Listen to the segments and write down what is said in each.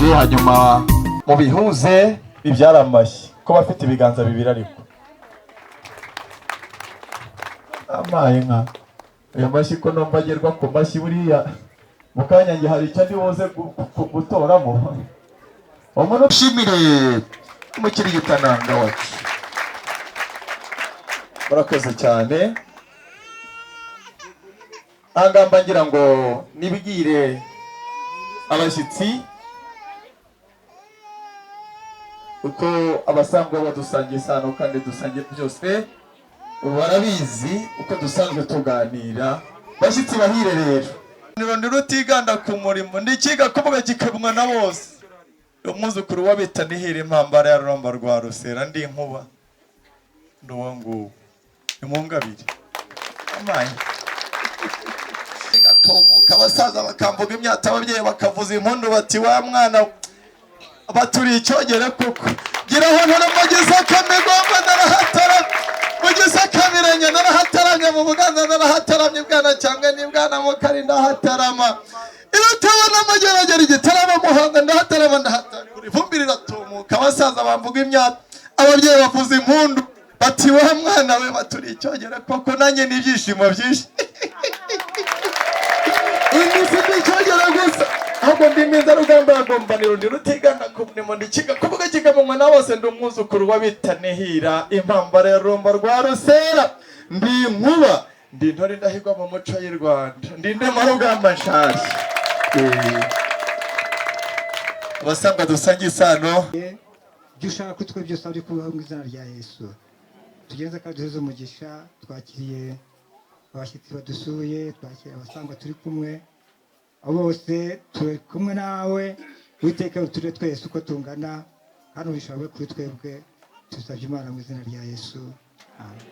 Bibiri, hanyuma Mubihuze bibyara amashyi. Ko bafite ibiganza bibiri, ariko amaye nka aya mashyi, ko numva agerwa ku mashyi. Buriya mu kanya njye hari icyo ndi buze gutoramo umuntu. Ushimire umukirigitananga wacu. Murakoze cyane. Ahangaha ngira ngo nibwire abashyitsi uko abasanzwe badusangiye isano kandi dusangiye byose, barabizi uko dusanzwe tuganira. Bashyitsi bahire rero, ndi Rutiganda ku murimo, ndikiga kuvuga kikabwa na bose, umwuzukuru wabita Nihira, Impambara ya Ruramba rwa Rusera. Ndi inkuba, ndi uwo nguwo, nimungabire amaye gatumuka. Abasaza bakamvuga imyata, ababyeyi bakavuza impundu, bati: "Wa mwana baturiye icyogere koko." Giraho ntaramugeza akamigomba, narahatara mu Gisakamirenge, narahataramye mu Buganda, narahataramye Bwana cyangwa ni Bwana Mukari, ndahatarama irutabona amageragere, igitarama Muhanga, ndahatarama, ndahatarama, ivumbi riratumuka. Abasaza bamvuga imyata, ababyeyi bavuza impundu, bati: "Wa mwana we baturiye icyogere koko." Nanjye ni ibyishimo byinshi. Iminsi ndi icyogere gusa, ahubwo ndi rugamba yagombanira, undi Rutiganda ku murimo, ndikiga kuvuga kikamunywa na bose. Ndi umwuzukuru wabita Nihira, Impambara ya Rumba rwa Rusera. Ndi inkuba, ndi intore ndahigwa mu muco y'u Rwanda, ndi indemarugamba nshaje. Abasanga dusangiye isano. Ibyo ushaka ko twe byose ari kubaho mu izina rya Yesu. Tugenze kandi duheze umugisha. Twakiriye abashyitsi badusuye, twakiriye abasangwa turi kumwe, abo bose turi kumwe nawe. Witeka uture twese uko tungana, kandi umugisha wawe kuri twebwe. Tubisabye Imana mu izina rya Yesu, amen.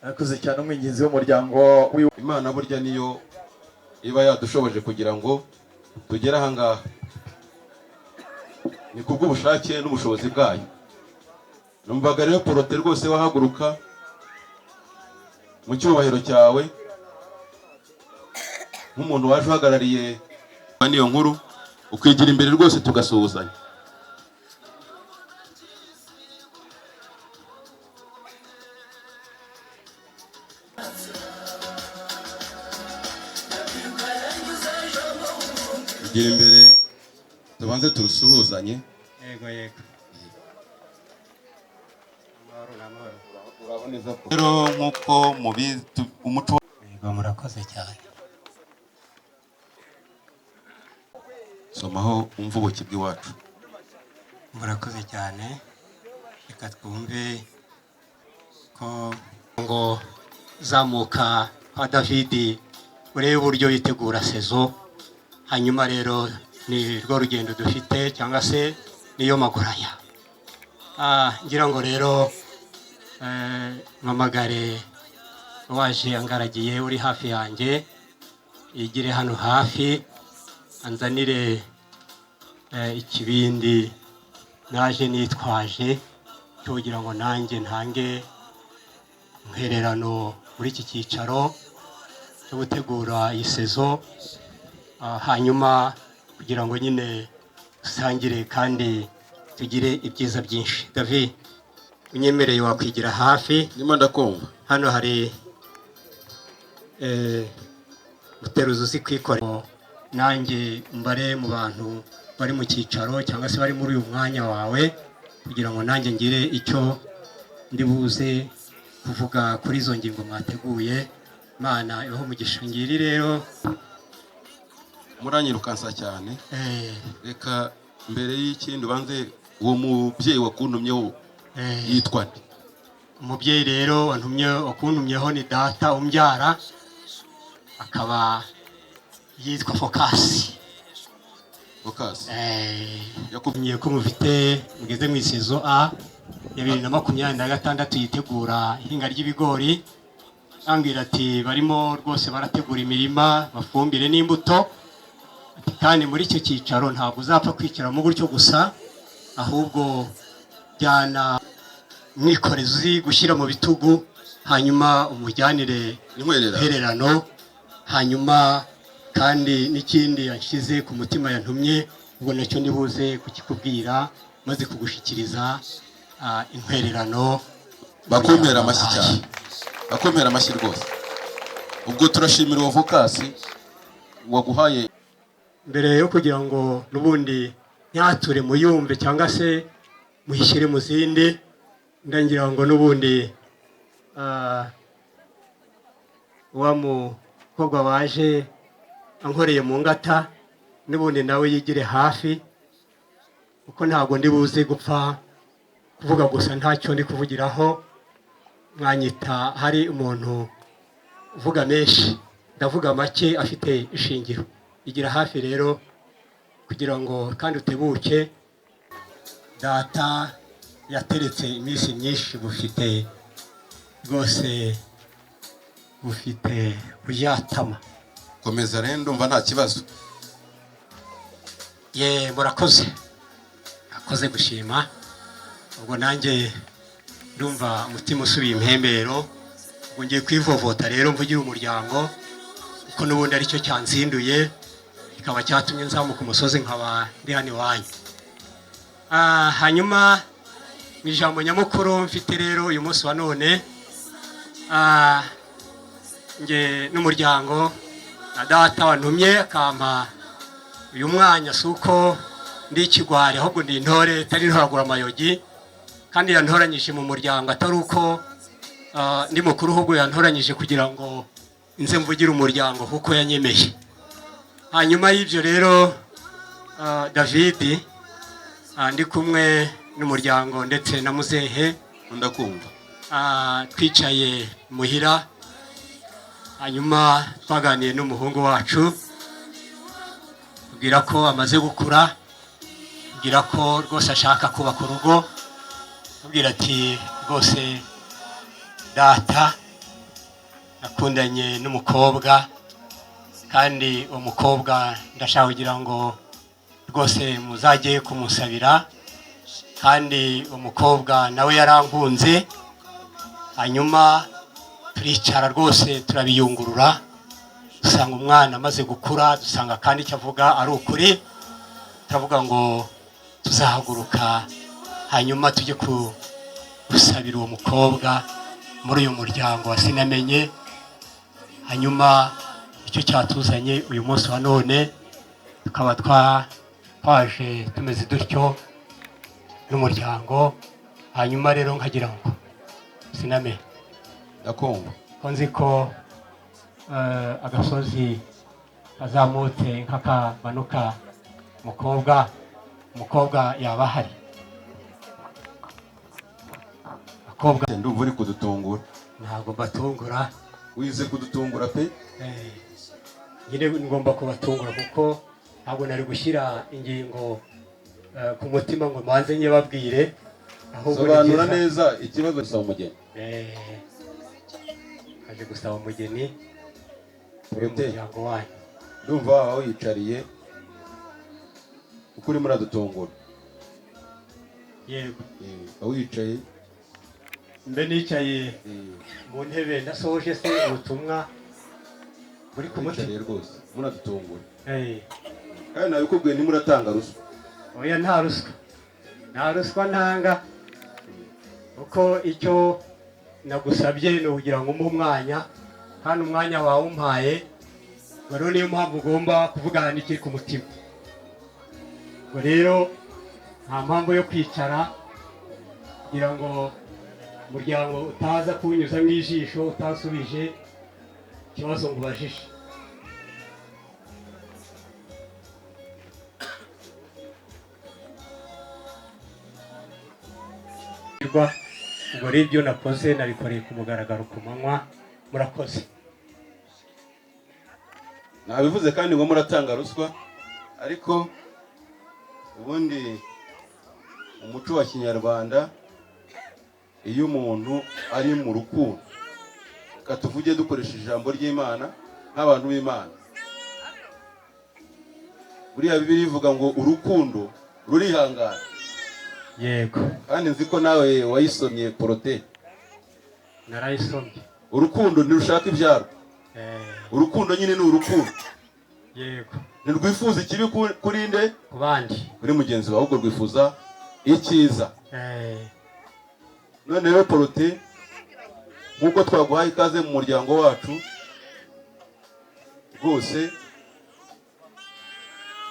Arakoze cyane umwinginzi w'umuryango. Imana burya niyo iba yadushoboje kugira ngo tugere aha ngaha, ni kubw'ubushake n'ubushobozi bwayo. Numvaga rero Porote rwose wahaguruka mu cyubahiro cyawe nk'umuntu waje uhagarariye n'iyo nkuru, ukigira imbere rwose tugasuhuzanya. Igira imbere tubanze turusuhuzanye. Yego, amahoro n'amahoro. Rero nk'uko mubizi, umuco Yego, murakoze cyane. Somaho umva ubuki bw'iwacu. Murakoze cyane. Reka twumve ko ngo zamuka kwa Davidi, urebe uburyo yitegura saison. Hanyuma rero ni rwo rugendo dufite, cyangwa se niyo maguraya. Ngira ngo rero mpamagare waje angaragiye uri hafi yanjye, yigire hano hafi, anzanire ikibindi naje nitwaje cyo kugira ngo nanjye ntange intererano muri iki cyicaro cyo gutegura iyi saison. Hanyuma kugira ngo nyine dusangire kandi tugire ibyiza byinshi. David, unyemereye wakwigira hafi. Ndimo ndakumva. Hano hari muteruzi uzi kwikorera, nanjye mbare mu bantu bari mu cyicaro cyangwa se bari muri uyu mwanya wawe, kugira ngo nanjye ngire icyo ndi buze kuvuga kuri izo ngingo mwateguye. Imana ibahe umugisha. Ngiri rero. Muranyirukansa cyane. Reka mbere y'ikindi ubanze uwo mubyeyi wakuntumyeho yitwa nde? Umubyeyi rero wantumye, wakuntumyeho, ni data umbyara, akaba yitwa Fokasi. Fokasi. Yakubwiye ko mufite mugeze mu i saison A ya 2026 yitegura ihinga ry'ibigori. Ambwira ati barimo rwose barategura imirima, bafumbire n'imbuto. Ati kandi muri icyo cyicaro ntabwo uzapfa kwicaramo gutyo gusa, ahubwo jyana mwikorezi gushyira mu bitugu, hanyuma umujyanire Intwererano. intererano, hanyuma kandi Kandi n'ikindi yashyize ku mutima yantumye, ubwo nacyo ndibuze kukikubwira maze kugushyikiriza intwererano. Bakomera amashyi cyane, bakomera amashyi rwose. Ubwo turashimira uwo Vokasi waguhaye. Mbere yo kugira ngo n'ubundi nyature muyumve cyangwa se muyishyire mu zindi, ndagira ngo n'ubundi wa mukobwa waje ankoreye mu ngata n'ubundi nawe yigire hafi, kuko ntabwo ndi buze gupfa kuvuga gusa ntacyo ndi kuvugiraho. Mwanyita hari umuntu uvuga menshi, ndavuga make afite ishingiro. Igira hafi rero kugira ngo kandi utebuke. Data yateretse iminsi myinshi, bufite rwose, bufite kuyatama. Komeza rero, ndumva nta kibazo. Ye, murakoze, akoze gushima. Ubwo nanjye ndumva umutima usubiye impembero. Ubwo ngiye kwivovota rero mvugire umuryango, kuko n'ubundi aricyo cyanzinduye, kikaba cyatumye nzamuka umusozi nkaba ndi hano iwanyu. Hanyuma mu ijambo nyamukuru mfite rero uyu munsi wa none, nge n'umuryango na data wantumye akampa uyu mwanya, si uko ndi ikigwari, ahubwo ndi intore itari ntoragura amayogi. Kandi yantoranyije mu muryango atari uko ndi mukuru, ahubwo yantoranyije kugira ngo nze mvugire umuryango kuko yanyemeye. Hanyuma y'ibyo rero, David, ndi kumwe n'umuryango ndetse na muzehe. Ndakumva. Twicaye muhira, hanyuma twaganiye n'umuhungu wacu, tubwira ko amaze gukura, tubwira ko rwose ashaka kubaka urugo, tubwira ati rwose data nakundanye n'umukobwa, kandi uwo mukobwa ndashaka kugira ngo rwose muzajye kumusabira, kandi uwo mukobwa nawe yarankunze. Hanyuma turicara rwose turabiyungurura, dusanga umwana amaze gukura, dusanga kandi icyo avuga ari ukuri. Turavuga ngo tuzahaguruka hanyuma tujye gusabira uwo mukobwa muri uyu muryango wa Sinamenye. Hanyuma icyo cyatuzanye uyu munsi wa none, tukaba twaje tumeze dutyo n'umuryango. Hanyuma rero nkagira ngo Sinamenye. Ndakumva. Ko nzi ko agasozi kazamutse nk'akamanuka, umukobwa yaba ahari? Abakobwa. Ndumva uri kudutungura. Ntabwo mbatungura. Wize kudutungura pe. Nyine ngomba kubatungura, kuko ntabwo nari gushyira ingingo ku mutima ngo mbanze nyibabwire, ahubwo ni Sobanura byiza. neza ikibazo. Gusaba umugeni. Kaje gusaba umugeni muri Prote. muryango wanyu. Ndumva waba wiyicariye kuko urimo uradutungura. Yego. Waba wicaye. Mbe nicaye mu ntebe ndasoje se ubutumwa buri ku mutima? Wiyicariye rwose, muradutungura. Kandi nabikubwiye, ntimuratanga ruswa. Oya, nta ruswa, nta ruswa ntanga, kuko icyo nagusabye ni ukugira ngo umpe umwanya, kandi umwanya wawe umpaye. Ubwo rero niyo mpamvu ugomba kuvugana n'ikiri ku mutima. Ubwo rero nta mpamvu yo kwicara kugira ngo umuryango utaza kuwunyuzamo ijisho utansubije ikibazo ngo ubajije. Ubwo rero ibyo nakoze nabikoreye ku mugaragaro ku manywa. Murakoze. Nabivuze kandi ngo muratanga ruswa, ariko ubundi umuco wa kinyarwanda, iyo umuntu ari mu rukundo, reka tuvuge dukoresheje ijambo ry'Imana nk'abantu b'Imana, buriya Bibiliya ivuga ngo urukundo rurihangana. Yego. Kandi nzi ko nawe wayisomye, Porote. Narayisomye. Urukundo ntirushaka ibyaro. Urukundo nyine ni urukundo. Yego. Ntirwifuza ikibi kuri nde? Ku bandi. Kuri mugenzi wawe, ahubwo rwifuza icyiza. None rero Porote, nk'uko twaguhaye ikaze mu muryango wacu rwose,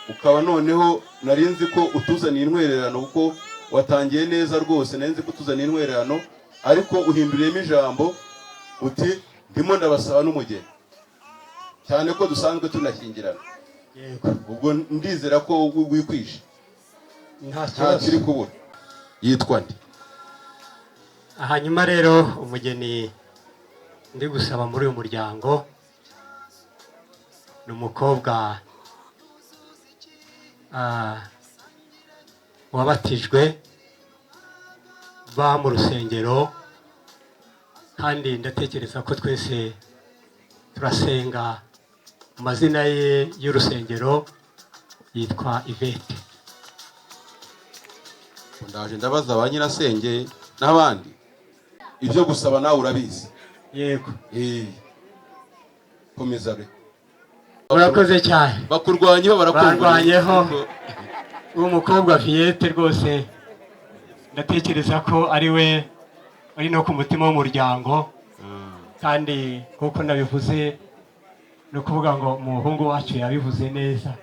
ukaba noneho nari nzi ko utuzaniye intwererano, kuko watangiye neza rwose, nari nzi ko utuzaniye intwererano, ariko uhinduriyemo ijambo uti ndimo ndabasaba n'umugeni, cyane ko dusanzwe tunashyingirana. Yego. Ubwo ndizera ko wikwishe. Nta Nta kibazo. kiri kubura. Yitwa nde? Hanyuma rero umugeni ndi gusaba muri uyu muryango ni umukobwa wabatijwe ba mu rusengero, kandi ndatekereza ko twese turasenga. Mu mazina ye y'urusengero yitwa Yvette. Ndaje ndabaza ba nyirasenge n'abandi. Ibyo gusaba nawe urabizi. Yego. Komeza re. Urakoze cyane. Bakurwanyeho, barakungura. Barwanyeho. Uwo mukobwa Fiyete rwose ndatekereza ko ari we uri no ku mutima w'umuryango, kandi nk'uko nabivuze, ni ukuvuga ngo umuhungu wacu yabivuze neza.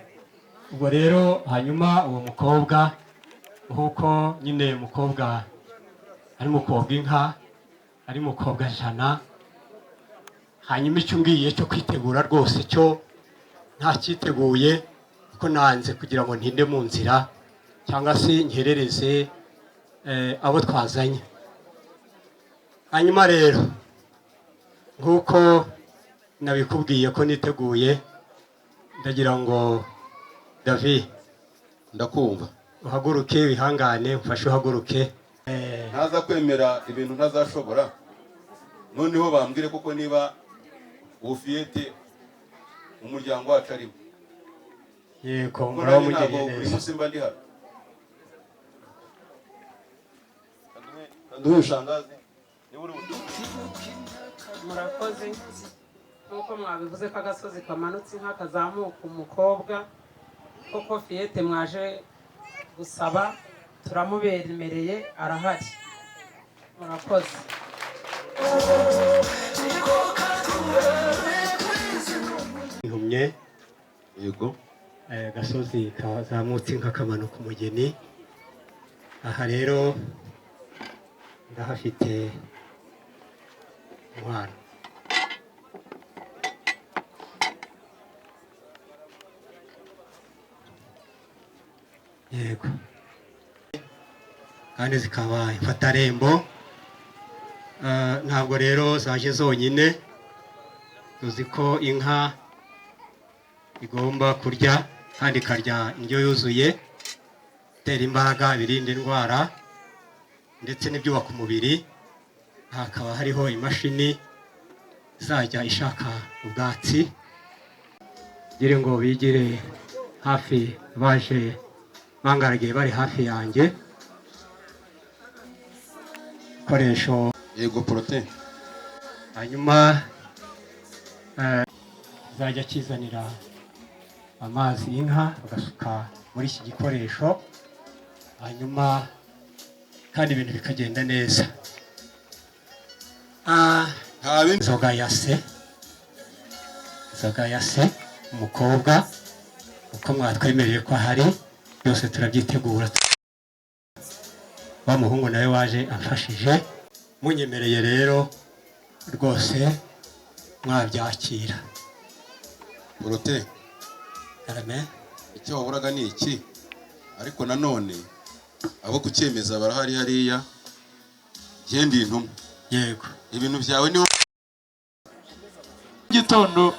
Ubwo rero hanyuma uwo mukobwa, nk'uko nyine umukobwa ari mukobwa inka, ari mukobwa jana, hanyuma icyo umbwiye cyo kwitegura rwose cyo ntacyiteguye, kuko nanze kugira ngo ntinde mu nzira cyangwa se nkerereze abo twazanye. Hanyuma rero nk'uko nabikubwiye ko niteguye, ndagira ngo David, Ndakumva. uhaguruke, wihangane, umfashe uhaguruke. Ntaza kwemera ibintu ntazashobora. Noneho bambwire koko niba uwo Fiyete umuryango wacu arimo. Yego. Kuko Muraba nanjye ntabwo mugiriye buri neza. munsi mba ndi hano. Kaduhe shangazi niba uri Murakoze. Nk'uko mwabivuze ko agasozi kamanutse inka kazamuka umukobwa, koko Fiyete mwaje gusaba turamubemereye, arahari. Murakoze. Ntumye. Yego. Agasozi kazamutse inka kamanuka umugeni. Aha rero ndahafite inkwano. Yego, kandi zikaba imfatarembo. Ntabwo rero zaje zonyine, tuzi ko inka igomba kurya kandi ikarya indyo yuzuye, itera imbaraga, ibirinda indwara ndetse n'ibyubaka umubiri. Hakaba hariho imashini izajya ishaka ubwatsi kugira ngo bigire hafi, baje bangaragiye bari hafi yanjye ibikoresho. Yego Porote. Hanyuma izajya kizanira amazi inka, bagasuka muri iki gikoresho, hanyuma kandi ibintu bikagenda neza. Nta bindi. Inzoga ya se, inzoga ya se umukobwa, uko mwatwemereye ko ahari byose turabyitegura. Wa muhungu nawe waje amfashije, munyemereye rero rwose mwabyakira. Porote. Karame. Icyo waburaga ni iki, ariko nanone abo kucyemeza barahari hariya. Genda intumwa. Yego. Ibintu byawe niho. Gitondo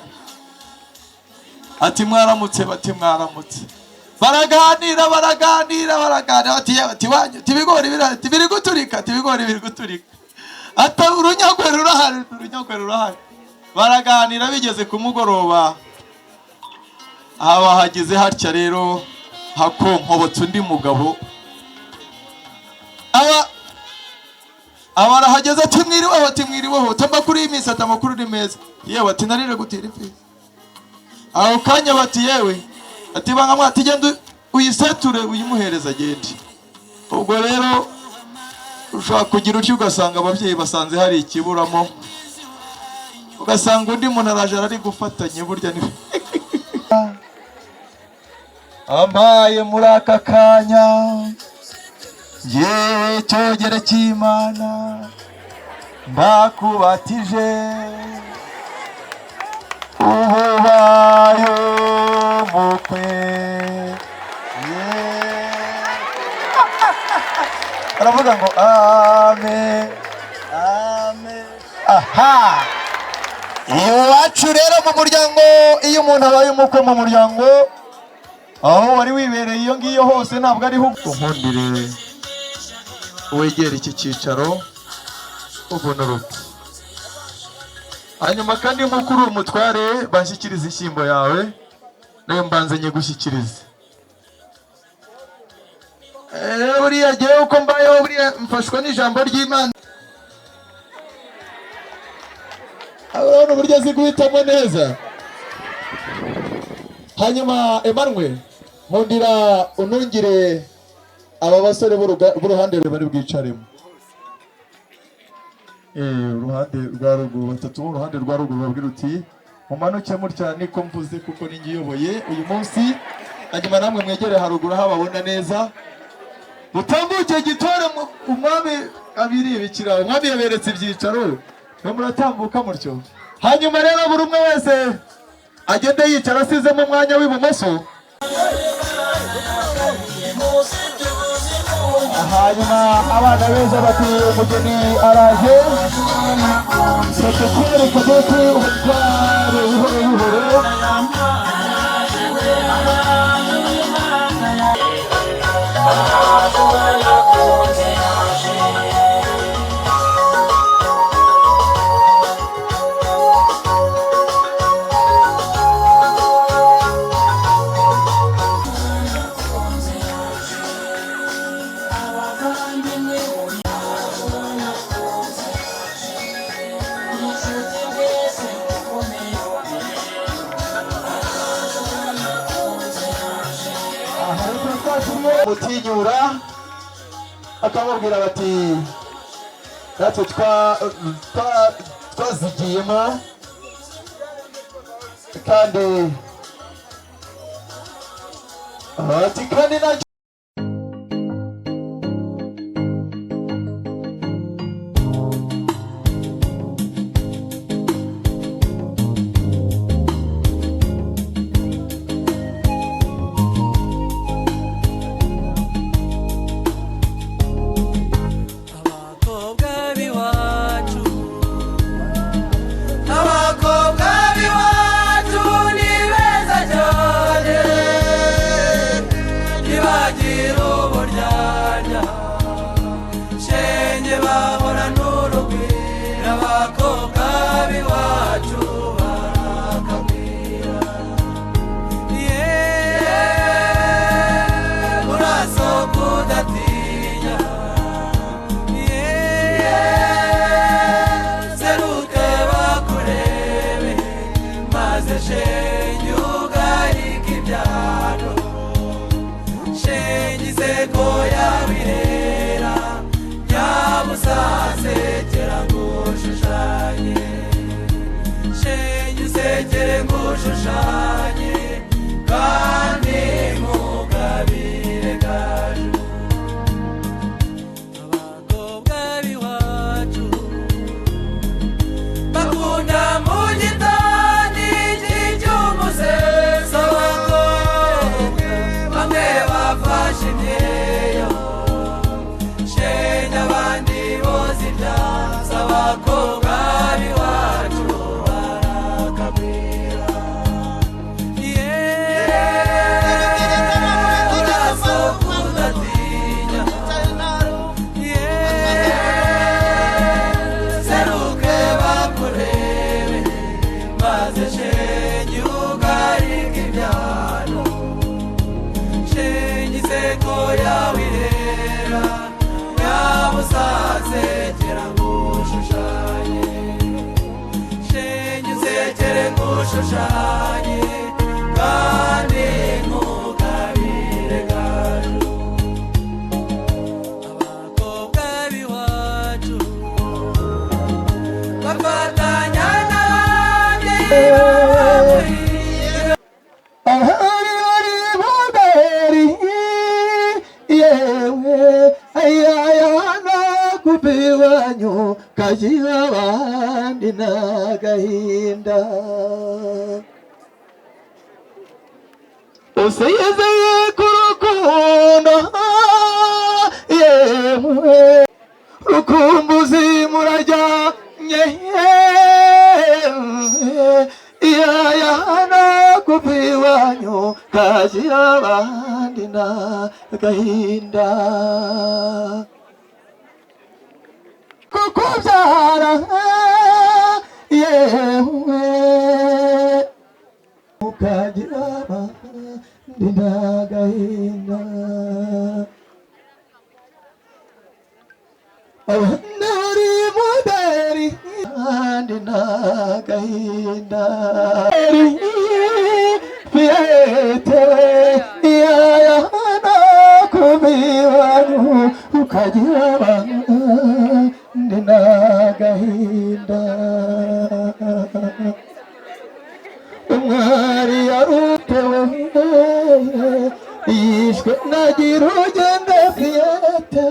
ati mwaramutse, bati mwaramutse. Baraganira, baraganira, baraganira, bati yewe, ati wanyu, ati ibigori birahari, ati biri guturika, ati ibigori biri guturika, ati urunyogwe rurahari, urunyogwe rurahari. Baraganira, bigeze ku mugoroba haba hageze hatya rero hakonkobotse undi mugabo, aba arahageze, ati mwiriweho, ati mwiriweho, ati amakuru y'iminsi, ati amakuru ni meza. Yewe, ati narire gutira imfizi. Aho kanya bati yewe, ati banga mwati genda uyiseture uyimuhereza agende. Ubwo rero ushobora kugira utyo ugasanga ababyeyi basanze hari ikiburamo, ugasanga undi muntu araje arari gufatanya. Burya ni ambaye muri aka kanya yewe cyogere cy'Imana mbakubatije ububaye umukwe. Baravuga ngo amen amen. Aha iwacu rero mu muryango, iyo umuntu abaye umukwe mu muryango, aho wari wibereye iyo ngiyo hose ntabwo ariho. Unkundire wegera iki cyicaro ubona uruti. Hanyuma kandi nk'uko uri umutware, banshyikiriza ishyimbo yawe, nayo mbanze nyigushyikirize. Buriya jyewe uko mbayeho, buriya mfashwa n'ijambo ry'Imana. Urabona uburyo azi guhitamo neza. Hanyuma Emmanuel, nkundira unungire aba basore b'uruhande bari bwicaremo. Uruhande rwa ruguru, batatu b'uruhande rwa ruguru, babwira uti mumanuke mutya, niko mvuze kuko ninjye uyoboye uyu munsi. Hanyuma namwe mwegere haruguru aho babona neza, mutambuke gitore. Umwami abiribikira, umwami yaberetse ibyicaro, mwe muratambuka mutyo. Hanyuma rero buri umwe wese agende yicara asizemo umwanya w'ibumoso. Hanyuma abana beza bati umugeni araje, protokole kadete umutware buhoro buhoro. Mutinyura akamubwira bati natwe twazigiyemo kandi ati kandi nacyo. Abakobwa b'iwacu, abakobwa b'iwacu ni beza cyane, ntibagira uburyarya, shenge bahora n'urugwiro. Abakobwa b'iwacu barakagwira, yeee, urasohoka udatinya, seruke bakurebe, maze shenge ugarike ibyaro, shenge iseko yabirera, nyamusasekera ngushushanye, shenge usekere ngushushanye, kandi nkugabire gaju. Abakobwa b'iwacu bakunda mu gitani cy'umuseso, abakobwa bamwe bafashe imyeyo, shenge abandi boza ibyansi. Abakobwa b'iwacu barakagwira, yeee, urasohoka udatinya, seruke bakurebe, maze shenge ugarike ibyano, shenge iseko yawe irera, nyabusasekera ngushushanye, shenge usekere ngushushanye. Kubiwanyu kajiba abandi n'agahinda usiyezeye ku rukundo yewe rukumbuzi murajyanye iyayana kubiwanyu kajiba abandi n'agahinda kukubyara yewe ukagira abandi n'agahinda abandi bari muderi abandi n'agahinda fiyetewe iyayana kubiwanyu ukagira abandi n'agahinda umwari yarutewe yishwe nagira ugende fiyete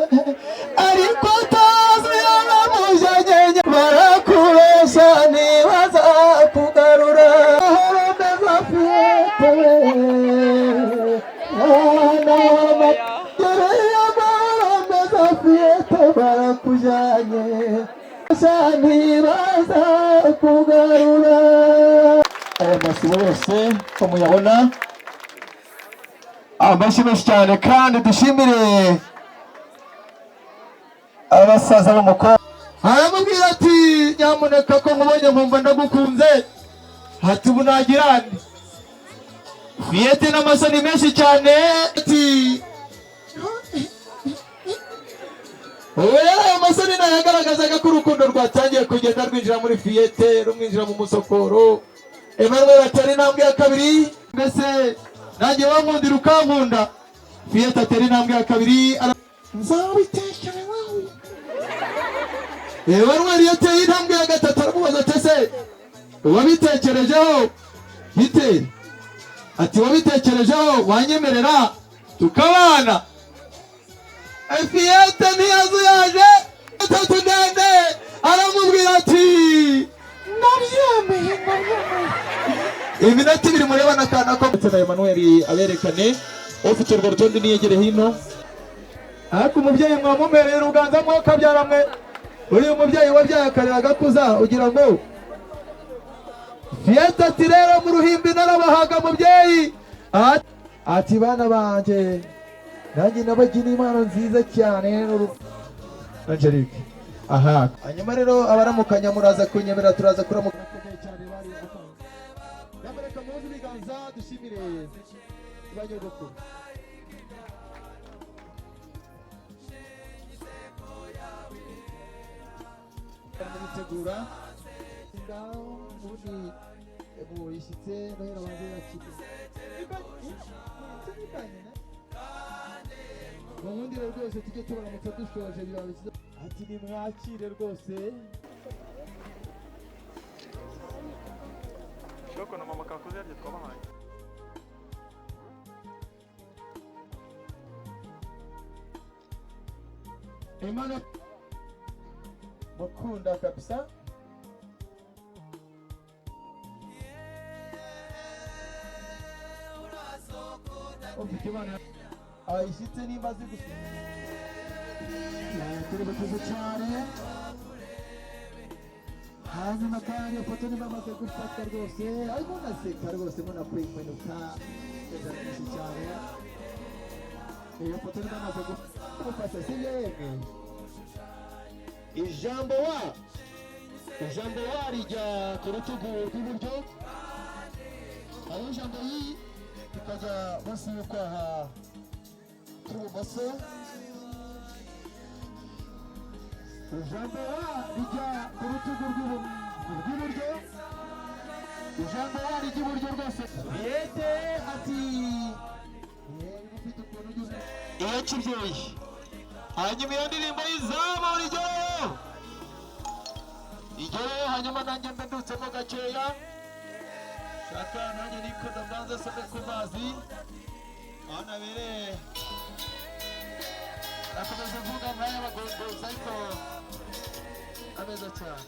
ariko atazi yaramujyanye barakureshya ntibazakugarura meza fiyete meza fiyete barakujyanye ntibazakugarura. Aya masibo yose ko muyabona, amashyi menshi cyane kandi dushimire abasaza b'umukobwa. Aramubwira ati nyamuneka ko nkubonye nkumva ndagukunze, ati ubu nagira nde? Fiyete n'amasoni menshi cyane ati ubu rero ayo masoni nayagaragazaga ko urukundo rwatangiye kugenda rwinjira muri Fiyete, rumwinjira mu musokoro. Emmanuel atera intambwe ya kabiri, mbese nanjye wankundira ukankunda. Fiyete atera intambwe ya kabiri, nzabitekerezaho. Emmanuel yateye intambwe ya gatatu, aramubaza ati ese wabitekerejeho bite? Ati wabitekerejeho wanyemerera tukabana? Fiyete ntiyazuyaje gatatu ndende, aramubwira ati ndabyemeye ndabyemeye. Iminota ibiri murebana akana ko ndetse na Emmanuel aberekane. Ufite urwo rutonde niyegere hino. Ariko umubyeyi mwamumereye uruganza mwakabyara mwe, uriya mubyeyi wabyaye akarira agakuza ugira ngo Fiyete ati rero mu ruhimbi narabahaga mubyeyi. Ati bana banjye nanjye nabagira impano nziza cyane Angelique. Aha hanyuma rero abaramukanya muraza kunyemera, turaza kuramuka cyane bari nyamuneka muze ibiganza dushimire banyogokuru. Muritegura ngaho ubundi muyishyitse nohera banze yakire mubundire rwose tujye tubaramutsa dushoje biba byiza. Ati nimwakire rwose. Shoko na mama kakoze yaryo twabahaye. Emmanuel mukunda kabisa. Ufite imana ayishyitse nimba azi gusa turi butuze cyane. Hanyuma kandi iyo foto niba amaze gufata rwose arimo unaseka rwose munakwinkwenuka neza byinshi cyane. Iyo foto niba amaze gufata sibyo yemwe? Ijambo wa ijambo wa rijya ku rutugu rw'iburyo, hariho ijambo yi rikajya munsi y'ukwaha kw'ibumoso. Ijambo wa rijya ku rutugu rw'iburyo, ijambo wa rijya iburyo rwose. Fiyete ati ufite ukuntu ugize iyo kibyeyi. Hanyuma iyo ndirimbo y'izamu igereyo igereyo, hanyuma nanjye mbe ndutsemo gakeya. Shaka nanjye nikoza mbanza some ku mazi aho nabereye. Nakomeza mvuga nk'ay'abagongozi, ariko ameza cyane.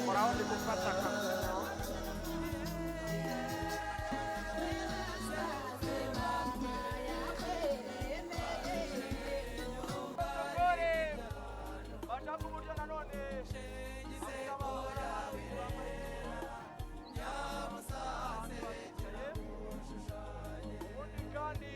Koraho ndi gufata akavuyo. Bashaka uburyo nanone. Ubundi kandi.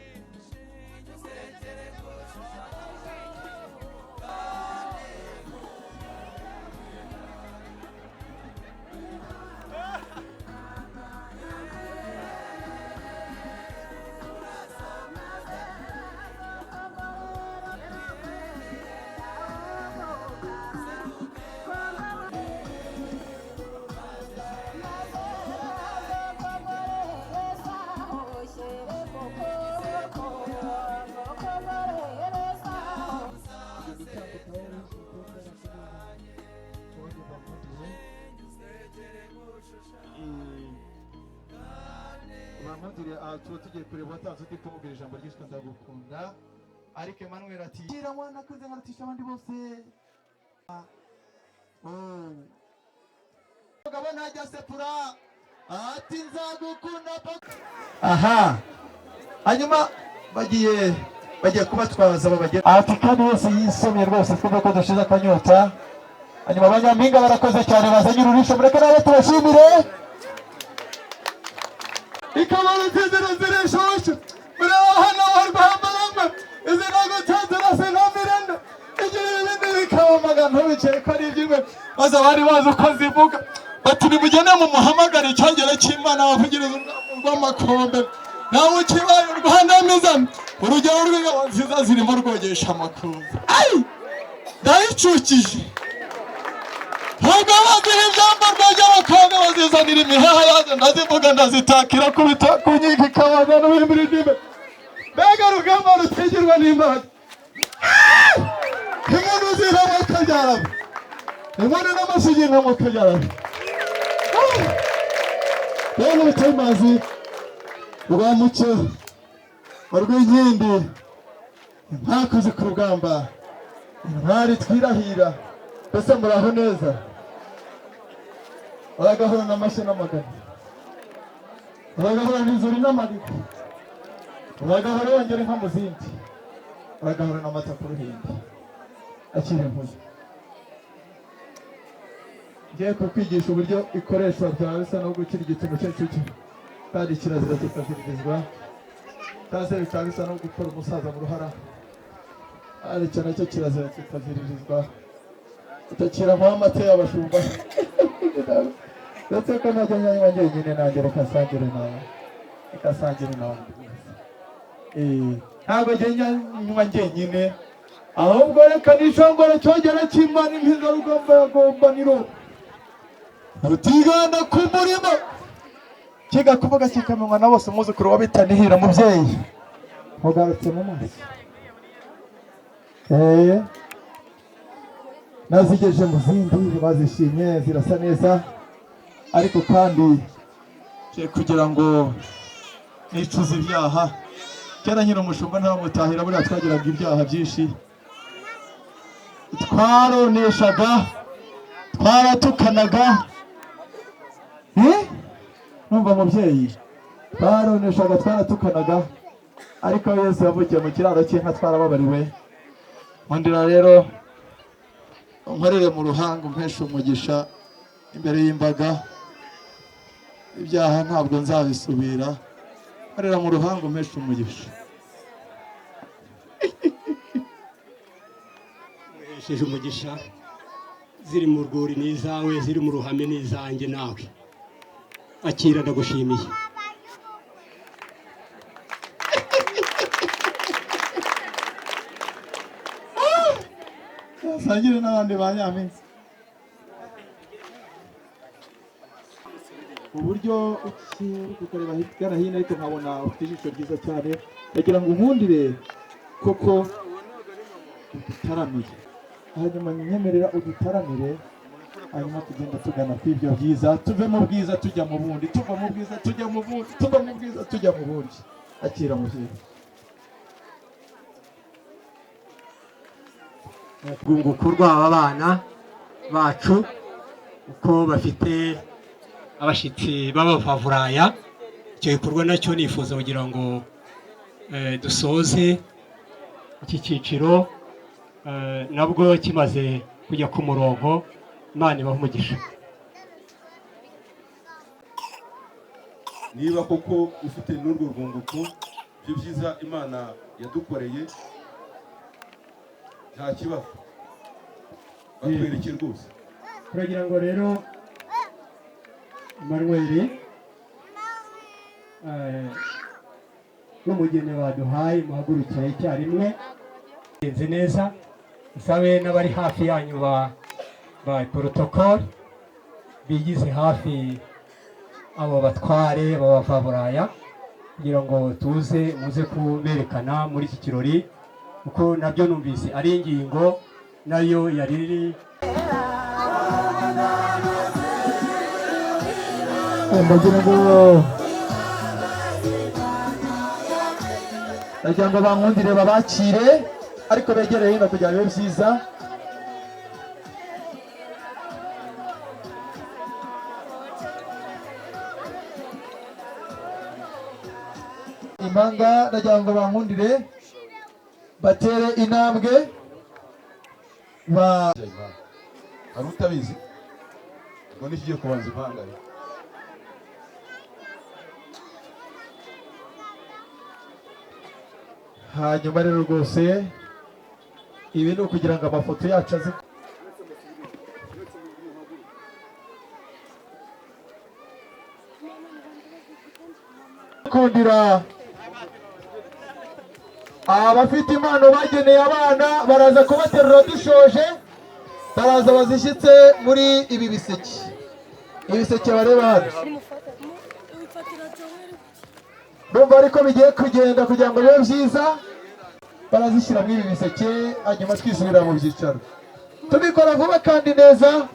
Bankundire, aha tuba tugiye kureba watanze undi kumubwira ijambo ryitwa "Ndagukunda", ariko Emmanuel ati: "Gira mwana nakuze nkarutisha abandi bose." Oh. Mugabo ntajya asepura, ati: "Nzagukunda paka." Aha hanyuma bagiye kubatwaza babagera ati kandi wese yisomye rwose, twumve ko dushize akanyota. Hanyuma abanyampinga barakoze cyane, bazanye ururisho, mureke nabo tubashimire. Ikaba rutizira zirishushe mureba hano barwambaramba izi ntabwo cyazira sinamirende igira ibindi bikaba amagambo bicaye ko ari iby'ingwe, maze abari bazi uko zivuga bati: "Nimugende mu muhamagare icyogere cy'Imana bavugiriza urw'amakombe, nawe ukibaye urwandamiza urugero rw'ingabo nziza zirimo rwogesha amakuza." Ayi, ndayicukije ntabwo baziha ibyambarwa by'abakobwa, bazizanira imihaha yazo, ndazivuga ndazitakira kubita ku nkiko ikabaza n'ururimi rurimi. Mbega rugamba rutigirwa n'imbaraga! Inkono ziramo kabyaramo, inkono n'amashyi y'inka kabyaramo. Rero bitemazi rwa mucyo urw'inkindi, inkakuzi ku rugamba, intwari twirahira, mbese muraho neza? Uragahorana amashyi n'amagana, uragahorana inzuri n'amariba, uragahora wongera inka mu zindi, uragahorana amata ku ruhimbi. Akiri impuye, ngiye kukwigisha uburyo ikoreshwa byaba bisa no gukira igitumo cy'inshuti, kandi kirazira kikaziririzwa, cyangwa se bikaba bisa no gukora umusaza mu ruhara, aricyo nacyo kirazira kikaziririzwa. Utakira amata y'abashumba, ndetse ko najya nyanywa njyenyine, nanjye reka nsangire nawe, reka nsangire nawe. Ntabwo njye nyanywa njyenyine, ahubwo reka nishongore cyogere cy'Imana impizarugamba ya gombaniro rutiganda ku murima, kiga kuvuga kikamenywa na bose, umwuzukuru wa Bitanihira. Mubyeyi, mugarutse mu maso, nazigeje mu zindi bazishimye, zirasa neza, ariko kandi nje kugira ngo nicuze ibyaha. Kera nkiri umushumba ntaramutahira, buriya twagiraga ibyaha byinshi, twaroneshaga, twaratukanaga. Numva mubyeyi, twaroneshaga, twaratukanaga, ariko Yesu yavukiye mu kiraro cy'inka, twarababariwe. Nkundira rero Unkorere mu ruhanga, umpeshe umugisha imbere y'imbaga. Ibyaha ntabwo nzabisubira. Nkorera mu ruhanga, umpeshe umugisha. Uhesheje umugisha. Ziri mu rwuri ni izawe, ziri mu ruhame ni izanjye nawe. Akira, ndagushimiye. Sangire n'abandi ba nyampinga. Uburyo uki ukareba hirya no hino, ariko nkabona ufite ijisho ryiza cyane. Ndagira ngo unkundire koko udutaramire, hanyuma nyemerera udutaramire, hanyuma tugenda tugana ku ibyo byiza, tuve mu bwiza tujya mu bundi, tuva mu bwiza tujya mu bundi, tuva mu bwiza tujya mu bundi. Akira, mubyeyi. Urwunguko rw'aba bana bacu, uko bafite abashyitsi b'abavavuraya, icyo gikorwa nacyo nifuza kugira ngo dusoze iki cyiciro nabwo kimaze kujya ku murongo. Imana ibahe umugisha. Niba koko ufite n'urwo rwunguko, ibyo byiza Imana yadukoreye, nta kibazo, batwereke rwose. Turagira ngo rero Emmanuel n'umugeni baduhaye muhagurukire icyarimwe. Genze neza, nsabe n'abari hafi yanyu ba protocol bigize hafi abo batware b'abavaburaya, kugira ngo tuze muze kuberekana muri iki kirori, kuko nabyo numvise ari ingingo nayo yari iri. Ndagira ngo bankundire babakire, ariko begereye hino kugira ngo bibe byiza. Impanga, ndagira ngo bankundire batere intambwe ba Hari utabizi ngo n'ikigiye kubanza impanga ye? Hanyuma rero rwose ibi ni ukugira ngo amafoto yacu aze kundira. Abafite impano bageneye abana baraza kubaterura dushoje, baraza bazishyitse muri ibi biseke, ibiseke bareba hano. Ndumva ariko bigiye kugenda kugira ngo bibe byiza, barazishyira muri ibi biseke, hanyuma twisubira mu byicaro, tubikora vuba kandi neza.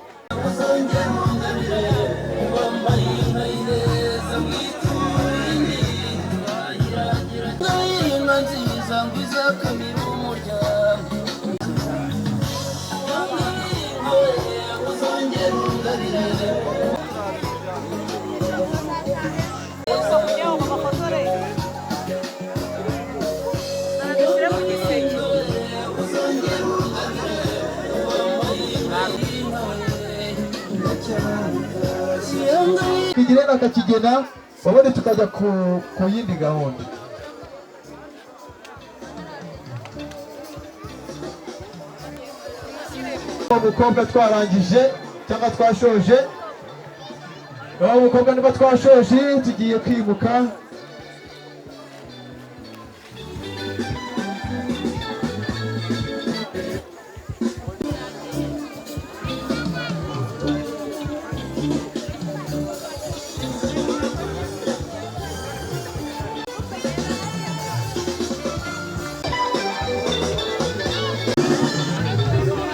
Kigirena akakigena, ubundi tukajya ku yindi gahunda. Uwo mukobwa twarangije cyangwa twashoje, uwo mukobwa niba twashoje tugiye kwimuka.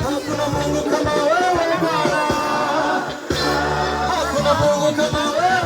Hakuna Mungu kama wewe Bwana, hakuna Mungu kama wewe.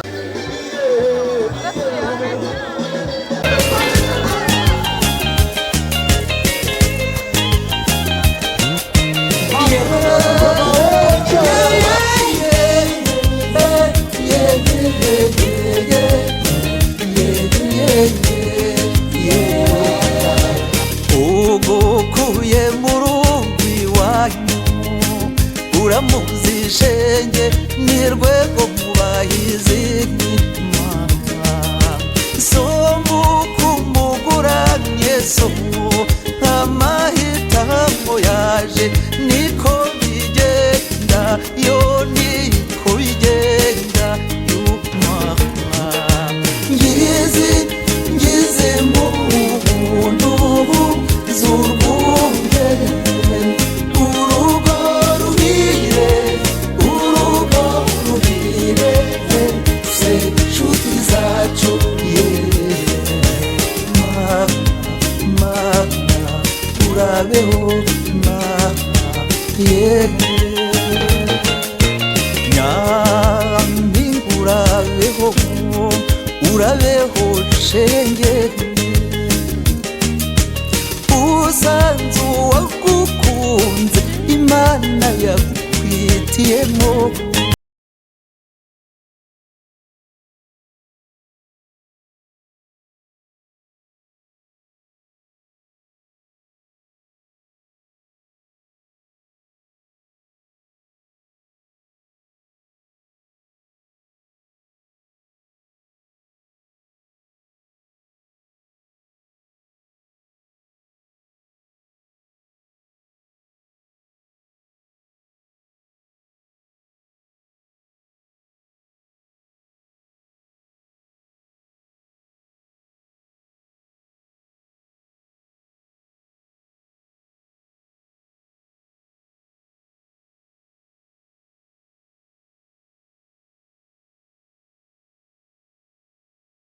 Uramuzi shenge, ni rwego mubahizi mama. Somukumuguranye so amahitamo yaje, niko bigenda yo, niko bigenda yumama. Ngizi ngize mu buntu z'urwunge, urugo ruhire, urugo ruhire se nshuti zacu ye. Mama, mama, urabeho mama ye. Nyampinga urabeho, urabeho shenge. Usanze uwagukunze, Imana yagukwitiyemo.